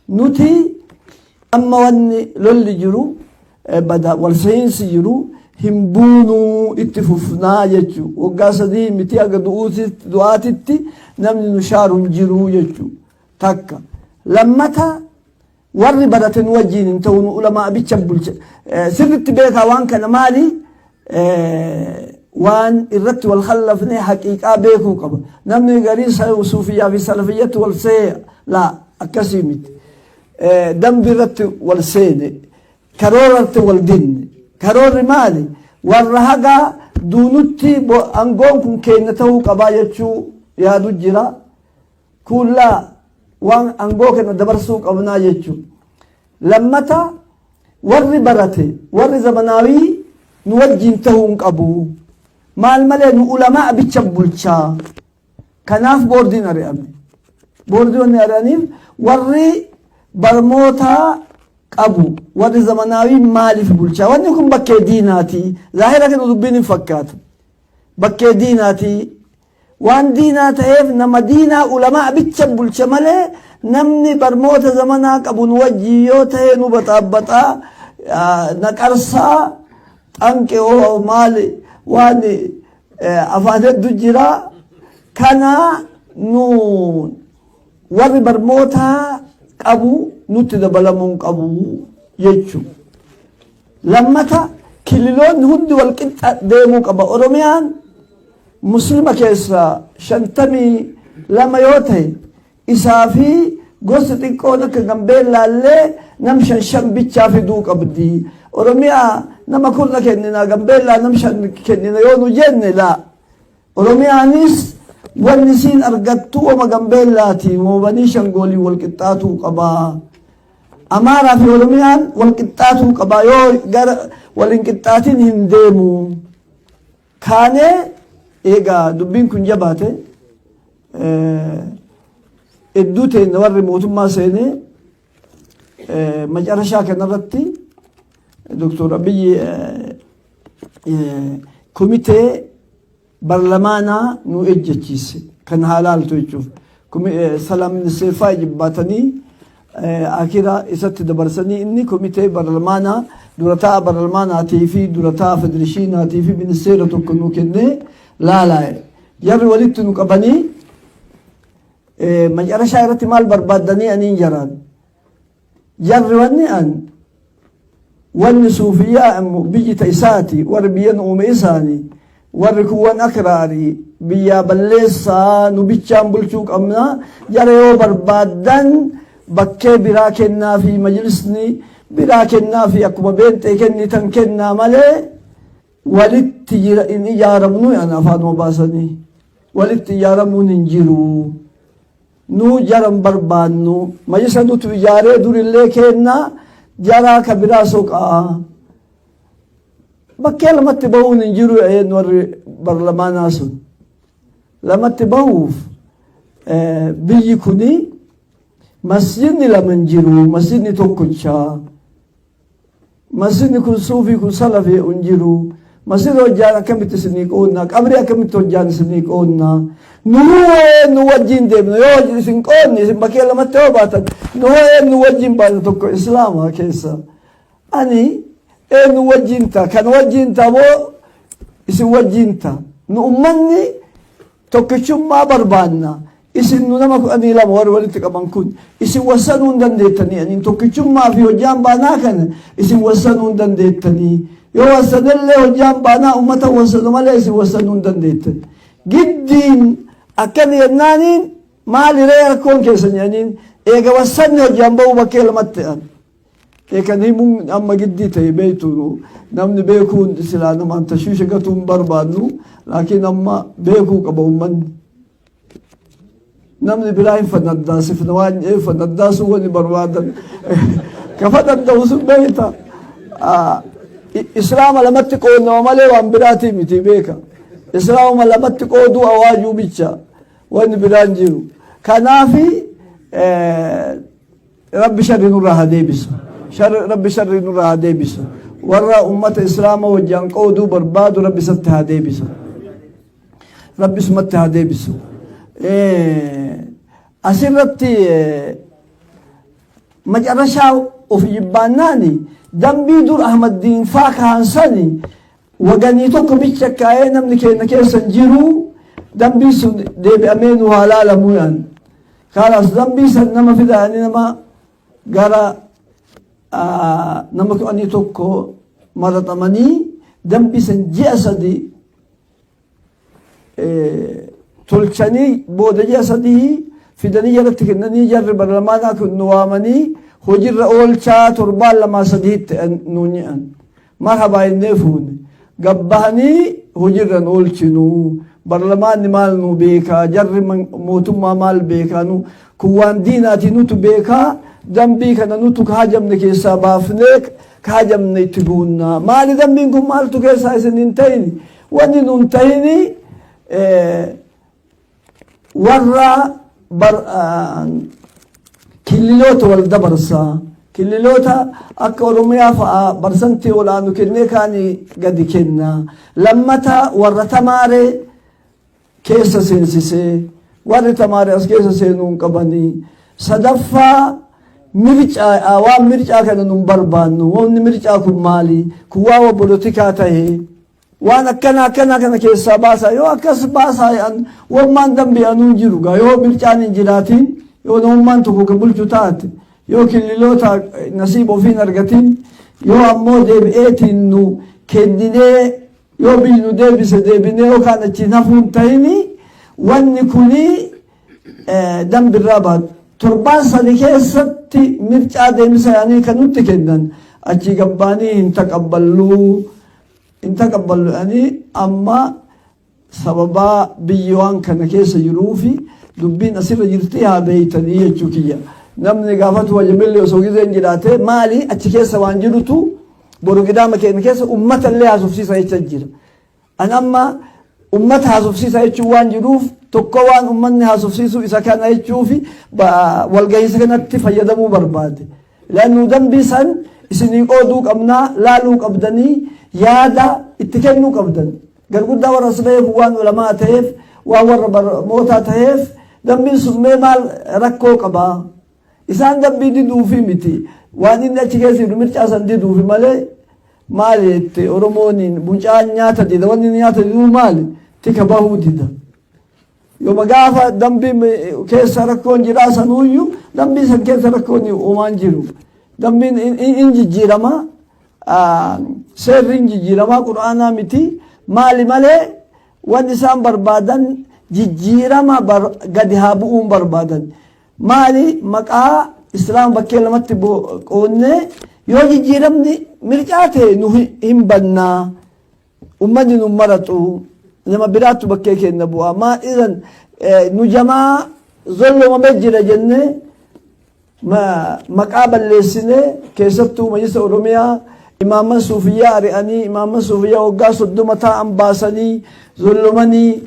Nuti amma wanni lolli jiru bada wal seeyinsi jiru hin buunuu, itti fufnaa jechuu. Waggaa 3 miti, haga du'aatitti namni nu shaaru hin jiru jechuu. Takka. Lammata, warri barate nu wajjiin hin ta'u, nu ulamaa bicha bulcha. Sirritti beekaa, waan kana maali waan irratti wal khallafne haqiiqaa beekuu qaba. Namni garii suufiyyaa fi salafiyyatti wal see laa, akkasii miti. Dambi irratti wal seene, karoora irratti wal dinne. Karoorri maali? Warra haga duunutti aangoon kun keenya ta'uu qabaa jechuu yaadu jira. Kuullaa waan aangoo kana dabarsuu qabnaa jechuu. Lammata, warri barate, warri zamanaawii nu wajjin ta'uu hin qabu. Maal malee, nu ulamaa bicha bulchaa. Kanaaf boordiin ari'ame. Boordii wanni ari'aniif, warri barmoota qabu, warri zamanaawii maaliif bulchaa? Wanni kun bakkee diinaati. Zaahira kana dubbiin hin fakkaatu. Bakkee diinaati. Waan diinaa ta'eef nama diinaa ulamaa bicha bulcha malee, namni barmoota zamanaa qabu nu wajjin yoo ta'e nu baxaabbaxaa, naqarsaa, xanqe, maali, waan afaan hedduu jira. Kana nu warri barmoota qabu nutti dabalamuu hin qabu jechuu. Lammata, kililoonni hundi wal qixxa deemuu qaba. Oromiyaan Muslima keessa 52 yoo ta'e, isaa fi gosti xiqqoon akka Gambeellaallee nam shan shan bichaa fiduu qabdi. Oromiyaa nama 10 kennina, Gambeellaa nam shan kennina yoo nu jenne, laa. Oromiyaanis wanni isiin argattu wama Gambeellaati, moobanii shangoolii wal qixxaatuu qabaa. Amaaraa fi Oromiyaan wal qixxaatuu qabaa, yoo gara wal hin qixxaatin hin deemu. Kaanee eegaa dubbiin kun jabaate, hedduu teenya warri mootummaa seenee macarashaa kanarratti Dr. Abiyyi komitee barlamaanaa nu ejjechiise kan haalaaltu jechuuf. Salaam ministeerfaa jibbaatanii akira isatti dabarsanii, inni komitee barlamaanaa, durataa barlamaanaatii fi durataa federeeshinaatii fi ministeera tokko nu kennee laalaa. Jarri walitti nu qabanii macarashaa irratti maal barbaaddanii aniin jaraan. Jarri wanni an wanni suufiyyaa immoo biyyi ta isaati, warri biyya nu uume isaanii, warri kuwwan akraarii biyyaa balleessaa, nu bichaan bulchuu qabna. Jara yoo barbaaddan bakkee biraa kennaa fi majlisni biraa kennaa fi akkuma beenxee kennitan kennaa malee, walitti hin ijaaramnu an afaanuma baasanii walitti ijaaramuun hin jiru. Nu jaran barbaannu, majlisa nutu ijaaree durillee kennaa, jaraa ka biraa soqaa. Bakkee lamatti bahuun hin jiru een warri barlamaanaa sun. Lamatti bahuuf biyyi kuni masjidni lama hin jiru, masjidni tokkochaa. Masjidni kun suufii, kun salafii hin jiru. Masjida hojjaan akkamitti isinii qoodna? Qabrii akkamitti hojjaan isinii qoodna? Nuu nu wajjin deemna yoo isin qoodne, isin bakkee lamatti yoo baatan, nu nu wajjin baata tokko islaama keessa. Ani eenyu wajjin ta'a? Kan wajjin ta'a moo isin wajjin ta'a? Nu ummanni tokkichummaa barbaanna. Isin nu nama 12 warri walitti qaban kun isin wassanuu hin dandeettanii. Ani tokkichummaa fi hojjaan baanaa kana isin wassanuu hin dandeettanii. Yoo wassanillee hojjaan baanaa ummata wassanu malee isin wassanuu hin dandeettan. Giddiin akkana jennaaniin, maali ree rakkoon keessan jedhaniin. Eega wassanni hojjaan ba'uu bakkee lamatti ta'an. Kan himuun amma giddii ta'e beektu, namni beekuun silaa namaan tashwiisha gatuu hin barbaannu, laakiin amma beekuu qaba uummanni. Namni biraa hin fanaddaasifna waan jedheef fanaddaasuu wani barbaadan ka fanaddahu sun beekta. Islaama lamatti qoodnama malee waan biraatii miti, beeka. Islaama lamatti qooduu awaajuu bicha, wanni biraan jiru. Kanaafi Rabbi sharri nurraa haa deebisu. Rabbi sharri nurraa haa deebisu. Warra ummata islaama wajjaan qooduu barbaadu Rabbi isatti haa deebisu. Rabbi isumatti haa deebisu. Asirratti Macarrashaa of jibbaannaani dambii dur Ahmaddiin faa kaansani waganii tokko bicha kaa'ee namni keenya keessa hin jiru, dambii sun deebi'amee nu haa laalamuu yaan. Kaalaas dambii san nama fidaanii nama gara nama 11 maraxamanii dambii san ji'a 3 tolchanii, booda ji'a 3 fidanii jalatti kennanii, jarri barlamaanaa kun nu waamanii hojiirra oolchaa torbaan lamaa sadiitti nuun jedhan. Marhabaa innee fuune. Gabbahanii hojiirra oolchinu. Barlamaanni maal nu beekaa, jarri mootummaa maal beekaa, nu kun waan diinaati nutu beekaa, dambii kana nutu kaajamne keessaa baafnee kaajamne itti guunnaa. Maali dambiin kun, maaltu keessaa isin hin ta'ini? Wanni nun ta'ini warra killiloota wal dabarsaa. Killiloota akka Oromiyaa fa'aa barsantii olaanu kennee kaanii gadi kenna. Lammata warra tamaaree keessa seensisee, warri tamaaree as keessa seenuu hin qabanii. Sadaffaa mircaa, waan mircaa kana nun barbaannu, wanni mircaa kun maali? Kun waa polotikaa tahee waan akkana akkana kana keessaa baasaa. Yoo akkas baasaa wammaan dambii anuu hin jiru gaa. Yoo mircaan hin jiraatin, yoo namummaan tokko ka bulchu taate, yoo killiloota nasiiba ofiin argatin, yoo ammoo deebi'eetiin nu kenninee, yoo biyyi nu deebise deebinee yookaan achiin hafuun tahini, wanni kuni dambirraa baatu. Torbaan sadi keessatti mircaa deemsa yaanii kan nutti kennan achii gabbaanii hin taqabballuu, hin taqabballu yaanii. Amma sababaa biyyi waan kana keessa jiruufi dubbiin asirra jirti haa beeytanii jechuu kiyya. Namni gaafatu wajjimillee osoo gizeen jiraate maali achi keessa waan jirutu boru gidaama keenya keessa ummata illee haasofsiisa jecha jira. An amma ummata haasofsiisa jechuun waan jiruuf tokko waan ummanni haasofsiisuu isa kana jechuufi walgahiisa kanatti fayyadamuu barbaade. Laannuu dambii san isinii qooduu qabnaa, laaluu qabdanii, yaada itti kennuu qabdan. Garguddaa warra as beeku waan ulamaa ta'eef, waan warra barmootaa ta'eef, dambiin sun mee maal rakkoo qabaa? Isaan dambii diduufi miti. Waan inni achi keessa jiru mircaa san diduufi malee. Maali jette Oromoon, mucaan nyaata dida, wanni inni nyaata diduu maali? Tika bahuu dida. Yooma gaafa dambii keessa rakkoon jiraa sanuuyyuu dambii san keessa rakkoon uumaan jiru. Dambiin in jijjiirama, seerri in jijjiirama, qur'aanaa miti. Maali malee wanni isaan barbaadan jijjiirama gadi haa bu'uun barbaadan. Maali maqaa islaam bakkee lamatti qoonnee yoo jijjiiramni mircaa ta'e nu hin bannaa, ummanni nu maratu, nama biraattu bakkee keenya bu'a. Maa idan nu jamaa zollomamee jira jennee maqaa balleessinee, keessattuu majlisa Oromiyaa imaamman suufiyyaa ari'anii, imaamman suufiyyaa waggaa 30 taa'an baasanii zollomanii,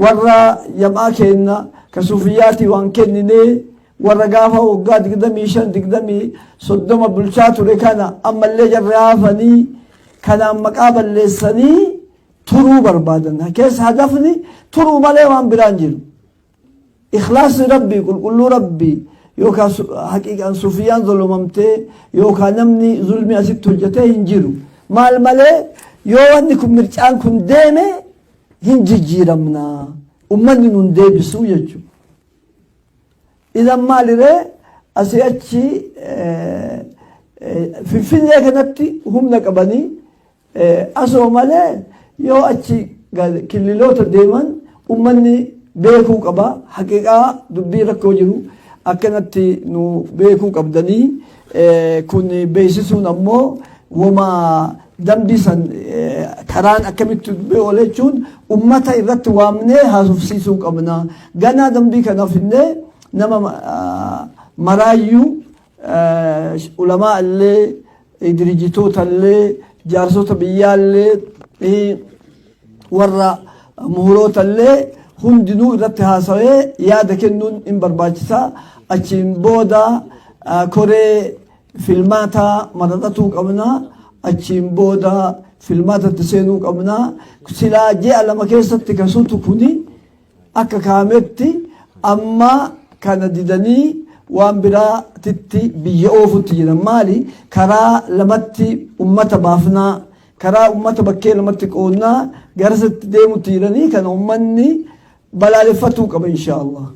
warra jamaa keenya ka suufiyyaatii waan kenninee, warra gaafa waggaa 25 20 30 bulchaa ture kana ammallee jarri hafanii kanaan maqaa balleessanii turuu barbaadan. Keessa hadafni turuu malee waan biraan jiru. Ikhlaasni rabbii qulqulluu rabbii yookaan haqiiqaan suufiyyaan zolomamtee yookaan namni zulmi asitti hojjetee hin jiru. Maal malee yoo wanni kun mircaan kun deeme hin jijjiiramna. Ummanni nun deebisuu jechuudha. Idan maaliree asii achi Finfinnee kanatti humna qabanii asoo malee yoo achi killiloota deeman ummanni beekuu qaba. Haqiiqaa dubbii rakkoo jiru akkanatti nu beekuu qabdanii. Kun beeksisuun ammoo wama dambii san karaan akkamitti dubbii oole jechuun ummata irratti waamnee haasofsiisuu qabna. Ganaa dambii kana finnee nama maraayyuu, ulamaa illee, dirijitoota illee, jaarsota biyyaa illee, warra muhuroota illee hundinuu irratti haasawee yaada kennuun hin barbaachisaa. Achiin booda koree filmaata maraxatuu qabna. Achiin booda filmaatatti seenuu qabna. Silaa ji'a 2 keessatti kasuutu kuni akka kaametti amma kana didanii. waan biraatitti biyya oofutti jiran. Maali? Karaa lamatti ummata baafnaa, karaa ummata bakkee lamatti qoonnaa garasitti deemutti jiranii. Kana ummanni balaaleffatuu qaba, insha Allah.